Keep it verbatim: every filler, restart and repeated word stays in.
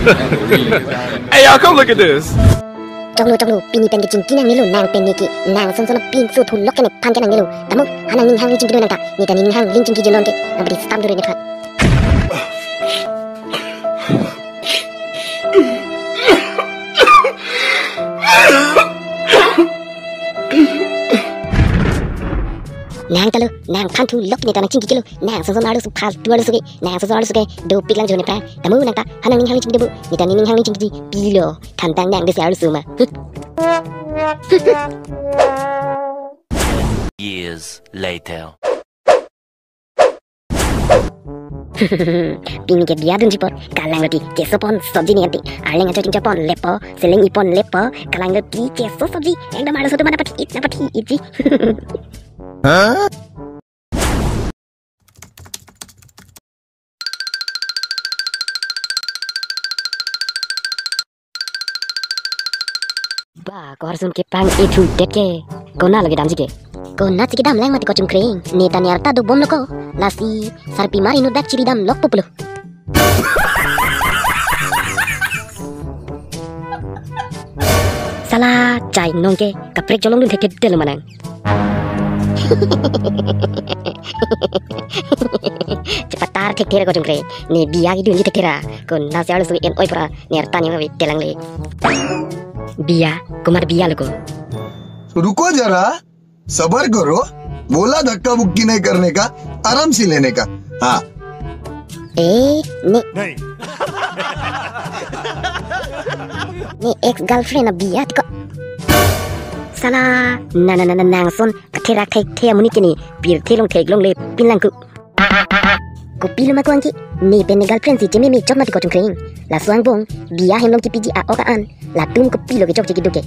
Hey, y'all, come look at this. Choklo, choklo, pini pen kechingki nangnelo, nang pen neke, nang son son pinso thulok ke nephan ke nangnelo. Tamo, ha nangning hangli chingki do nang ta, ne ta nening hangli chingki jelon ke, nang pati stam dure nephan. Nang ta lo, nangphan thulok ne ta nang chingki ke lo, nang son son arloso phaltu arloso ke, nang son son arloso ke, dopik lang jo nephan. Tamo nang ta, ha nangning hangli chingki do bo, ne ta nening hangli chingki pilo, than tang nang desi arloso ma. Years later. Pini ke biya dunji apor, kalang roti, keso pon, sobji ne ati, arleng ajo chingchapon lepo, seleng ipon lepo, kalang roti, keso sobji, ekdom arloso atum nangpathi-it, nangpathi-it ji. Ba, ko Harsun keplang ethu det ke. Konat lagi damji ke. Konat si kedam lang mati ko Chungkreng. Ne ta ne arta dobomlo ko. Lasi sarpi mar inut dak chiri damlok po pulo. Sala chai nong ke kaprek jolong dun thekthe delo manang. Chepatar thekthe ra ko Chungkreng. Ne biya kedunji thekthe ra. Konat si arloso en-oi pura. Ne arta ne ma telang le. Biya, komat biya lo ko. रुको जरा, सबर करो, बोला धक्का मुक्की नहीं करने का, आराम से लेने का। हाँ। Eh, ne. Ne ex girlfriend abiya ko. Sala, na na na na nang son, katherak thekthe amonit ke ne, pirthe long theklongle, pinlang ko. Kopilo ma ko angki, ne pen ne girlfriend si chememe chot mati ko Chungkreng. Laso angbong, biya hem long kipiji a-ok a-an, latum kopilo kechokche kedo ke.